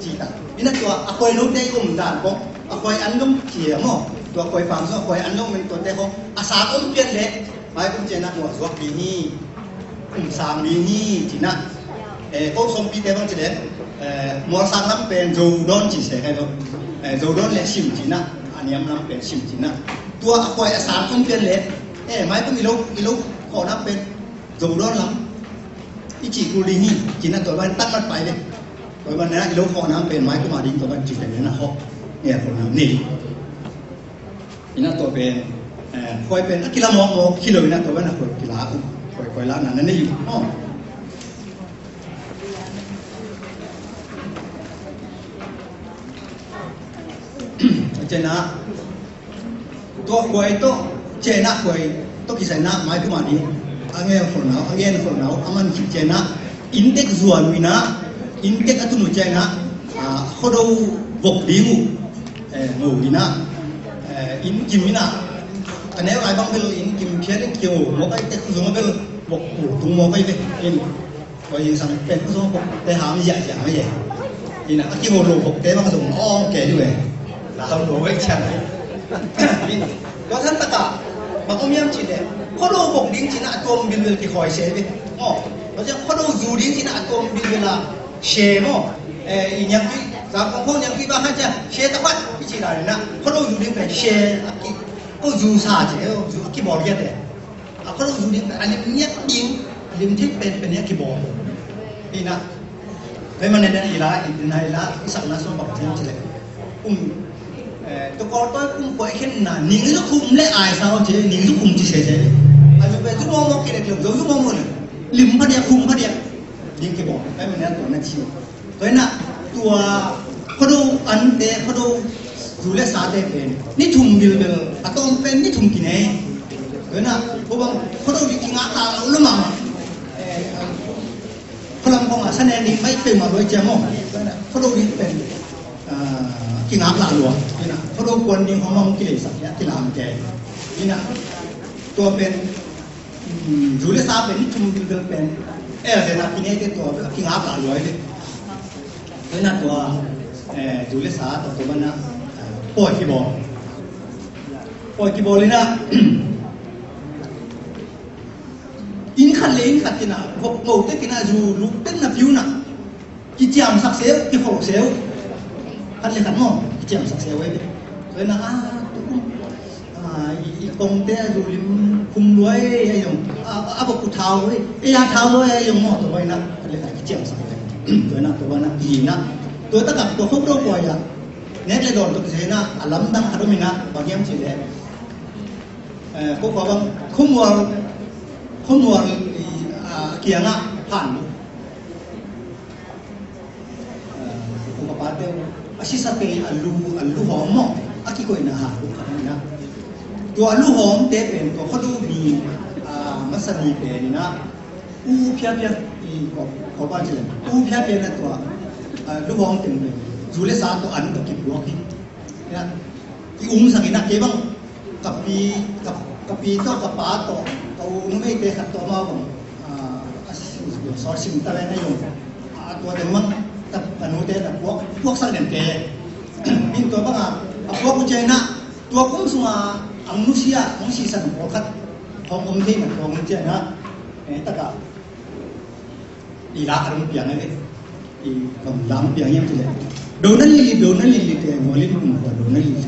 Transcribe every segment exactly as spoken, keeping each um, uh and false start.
Ci ta. Ina tua a khuai note i om dan kong a khuai an dong ci e maw. Tua khuai fang zong a khuai an dong men tuate kong a sang om pian leh mai kum cianah muah zuak ding hi. Kum sang ding hi cinah. Eh, ko songpite bang ci leh, eh, mual sang lam pen zo dawn ci se kai lo. Eh, zo dawn leh sim cinah. A niam lam pen sim cinah. Tua a khuai a sang om pian leh, eh, mai kum i lo, i lo khawh nak pen zo dawn lam i cih kul ding hi cinah, tua ban tangmat pai ve. Tua ban na i lo khawh nang pen mai kuma ding tua ban cih pen na hawh nge khawh nang nei. Inah tua pen, eh, khuai pen a kila mawkmawk hi lo inah tua ban a khuai kila uh, khuai khuai la na na nei uh. Oh. Cina tua khuai tawh cianah khuai tawh kisai inah mai kum a ding a ngen khol nau, a ngen khol nau a man khit cianah inntek zuan uh inah, inntek a tun uh cianah, ah, khuado vok ding uh, eh, ngo inah, eh, inn kim inah, ka neu lai bang bel inn kim phiat in kio mawk a, inntek zong a bel vok tung mawk a i ve in. Tua zingsang pen khuazawng bokte ham ziahziah mai e. Ina a kiho lo bokte bang zong a awng kei uh e. Na ham lo vei cian e. Tua san taka bang om hiam cih leh khuado bok ding cih na a tuam bilbil kikhawi se ve. Maw, tua ciang khuado zu ding cih na a tuam bilbil a se maw. Eh, i niangtui, Zangkong khong niangtui bang han ciang se tapat i cih lai na khuado zu ding pen se a ki, khuado zu sa ci e, zu a kibawl kiat e. A khuado zu ding pen a lim ngiat ding, a lim thei penpen hi a kibawl. Hi na, hei man nen i la, i na i la, i sakna sung bang thiam ci leh. Um, eh, tua Kawltawi kum kua i khenna, ning zu khum le ai sa ci, ning zu khum ci se se. A zu pen zu mawkmawk ki leh, lim zu mawkmawk le. Lim pha dia, khum pha dia. Ding kibawl. Hei man nen tua na ci. Tua hi na, tua khuado ante, khuado zu le sate pen ni thum bilbil, a tawm pen ni thum kinei. Tua hi na, tua bang khuado ding kingak ta lo lo mahmah. Eh, khualam khong a sa nen ding mai peuhmah luai ciam maw. Tua hi na, khuado ding pen, ah, kingak la lua. Tua hi na, khuado kuan ding khong mah hong kileisak hia, kilam kei. Tua hi na, tua pen, mm, zu le sa pen ni thum bilbil pen. Eh, tua hi na, kinei te tua, kingak la lua hi. Tua hi na tua, eh, zu le sa tua tua bana, eh, pawi kibawl. Pawi kibawl hi na, inn khat le inn khat hi na, vok mo te hi na, zu luk te na piu na. Kiciamsak seu, kikholh seu. Khat le khat maw, kiciamsak seu hi. Tua hi na, ah, tu kum. Ah, i, i kongte a zu lim khum luai a zong, a, a bok uh thau luai, ei a thau luai a zong maw, tua hi na, ka le ka kiciamsak luai. Tua hi na, tua hi na, i na. Tua taktak tua khop do kua ya. Nek le dawn tua kisai na, a lamdang khat om hi na, bang hiam cih leh. Eh, ko kua bang, khumual, khumual, i, a, kiangah phan. Ko ka pate uh, a sisate a lu, a lu hawm maw, a kikoihna ha, ko ka na. Tua a lu hawmte pen, tua khuado mi, a, masa mi pen na, u phiaphia, i ko, ko pa ci le, u phiaphia na tua, a, lu hawm teng pen, zu le sa tua an tua kipuak hi. Ya, i um sak in a kei bang, ka pi, ka, ka pi tawh, ka pa tawh, ka u numeite khat tawh amau bang, ah, a sim, sim, sawt sim ta lai na zong. Ah, tua teng bang, ka, ka nute na puak, puaksak den kei. In tua bang a, a puak uh ciang na, tua kum sunga, ang nusia, ang sisan pawlkhat, hong om thei na, hong om ciang na, eh, taka. I la a dong piang a ve. I kam lam piang hiam ci le. Do na lili, do na lili te, Mualin kum khua do na lili.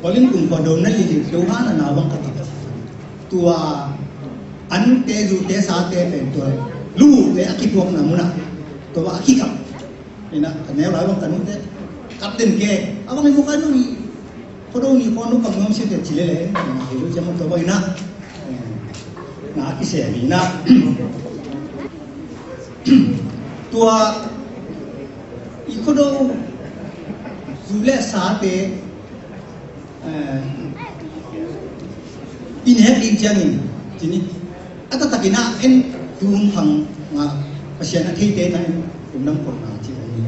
Mualin kum khua do na lili, do ha na na bang ka kap. Tua ante zute sate pen tua lu te a kipuakna mun ah. Tua a kikap. Ina, ka neu lai bang ka nute. Kap den ke. A bang i mu ka nu i. Khuado ni khuanu kam nuam siate ci lele, na hi lu ciam tua bang ina. Na kisem ina. Tua i khuado zu le sate, eh, i nek ding ciangin, ci ni. A taktak ina en tun phang nga Pasian a theite na en kum dang kol na ci ni.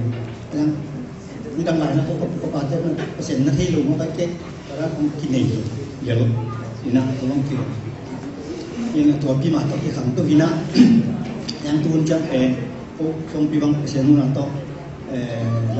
Midang lai na ko, ko, ko pate na Pasian na thei lo maw, pai te, para kong kinei lo, ya lo, ina, ko long ki lo. Ina tua pi ma to ki khang to ina, yang tun ciang pen, ko, kong pi bang Pasian na to, eh,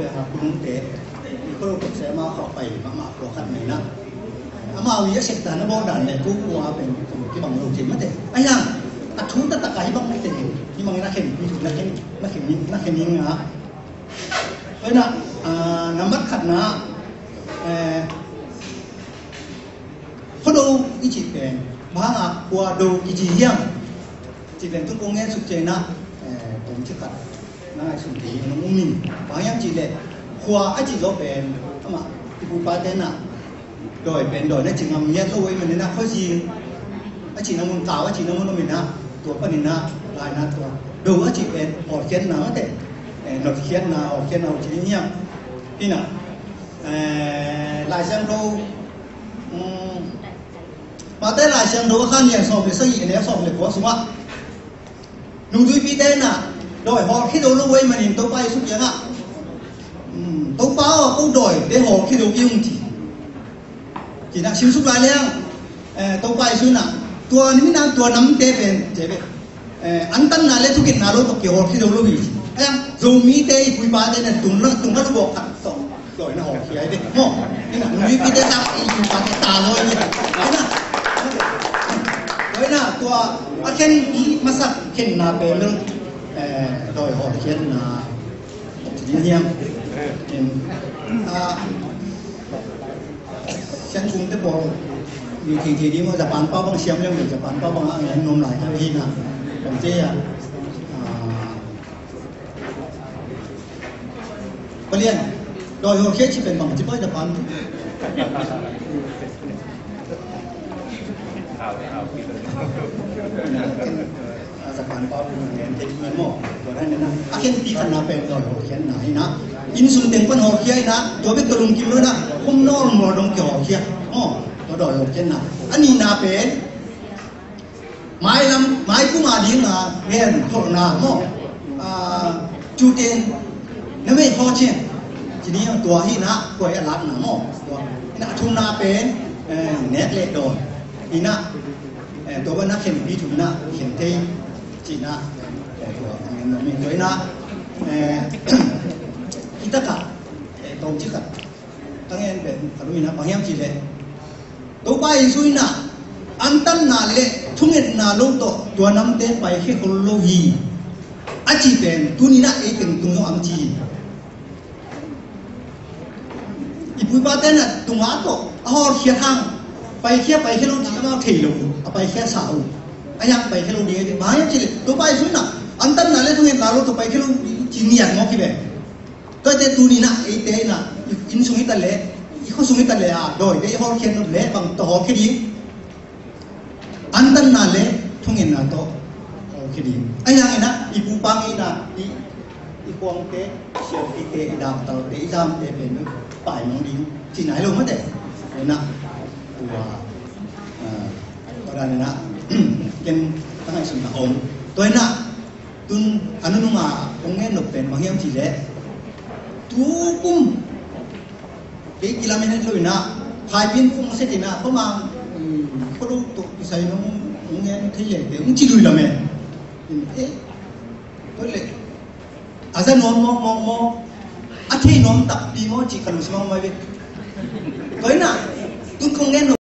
ve, a, kulungte, i kholo tokse ama khawk pai mahmah khua khat mai na. Amau i a sekta na bawk dan le tu kua pen kibang lo thei mate. A hiang, a thu taktak a hibang mate, hibang na khen, na khen, na khen, na khen ning a. Oi na, a, nambat khatna, eh, Khuado i cih pen bang hanga khua do kici hiam? Cih pen tu kong ngen suk ciangin ah, eh, tawmcik khat na ngaihsun thei ding hong um ing. Bang hiam cih leh khua a cih zawh pen amah i pu i pate in ah dawi pen dawi na ci ngam ngiat lo ahih manin ah khuazing a cihna mun, kau a cihna mun om in ah, tua panin ah laina tua do a cih pen hawlkhiatna mate, eh, notkhiatna, hawlkhiatna ci ding hiam? Hi na, eh, Lai Siangtho, um, Matthai Lai Siangtho a khan lian sawm le sagih, a neu sawm le kua sungah nungzuipite in ah dawi hawlkhia do lo ahih manin Topa Jesu kiangah, um, Topa aw, ko dawite hawlkhia do kei ung ci. Ci-in ah simsuk lai leng, eh, Topa Jesu in ah tua nimin ah tua namte pen ci ve. Eh, antanna le thungetna lo tawh kihawlkhia zo lo hi. Ahi hang Zomite i pu i pate in ah tung la, tung la lu bawk khat tawh dawi na hawlkhia hi ve. Maw? Ina, nungzuipite tak i pu i pate ta lo hi ve. Ina, ina, tua a khen i masak khenna pen, eh, dawi hawlkhiatna. Ci ding hiam? In, ah, Sian kum te pawl, mi thei thei ding maw, Japan pau bang siam leng, Japan pau bang a ngen nuam lai ka hi na. Kan te a. Ah, Palian, dawi hawlkhia ci pen bang ci pai Japan. A, Japan pau bang a ngen thei ding maw. Tua dan na. A khenpi khatna pen dawi hawlkhiatna hi na. Inn sung teng pan hawlkhia hi na. Tua bek tawh lungkim lo hi na. Kum nawl mual dong kihawlkhia. Maw, tua dawi hawlkhiatna. A nihna pen mailam, maipum a ding a ngen tholhna maw. A, cu teng na mei khaw cian. Ci ni tua hi na, tua hi a lakna maw. Tua hi na, a thumna pen, eh, nek le dawn. Hi na, eh, tua bang na khenpi thum na, khen thei cihna, eh, tua, eh, na min tua hi na, eh, i takah, eh, tawmcik khat ka ngen pen, ka lum hi na, bang hiam cih leh Topa Jesu in ah antanna le thungetna lo tawh tua namte paikhia khol lo hi, a cih pen tuni in ah ei teng tung zong a ci hi. I pu i pate in ah tunga tawh a hawlkhia hang, paikhia, paikhia lo cih amau thei lo, a paikhia sa uh. A hiang paikhia lo ding a hi, bang hiam cih leh Topa Jesu in ah antanna le thungetna lo tawh paikhia lo ci ngiat mawk hi ve. Tuate tuni in ah eite in ah i inn sung hi ta leh, i khua sung hi ta leh a, dawite i hawlkhiat nop leh bang tawh hawlkhia ding? Antanna le thungetna tawh hawlkhia ding. A hiang in ah i pu pa ngeina, i, i khuangte, siampite, i damtalte, i zamte pen pai mawk ding cihna hi lo mate. In ah tua, ah, tua dan in ah ken ka ngaihsutna om. Tua in ah tun a nunung a kong ngen nop pen bang hiam cih leh, tu kum kei kilamen het lo in ah, Phaipin kong set in ah, khuamang, um, khuado tawh kisai nong, nong ngen thei leh te, ong ci lui lamen. In, eh, tua leh a za nuam mawkmawk maw, a thei nuam takpi maw cih ka lungsim ah om mai ve. Tua in ah tun kong ngen nop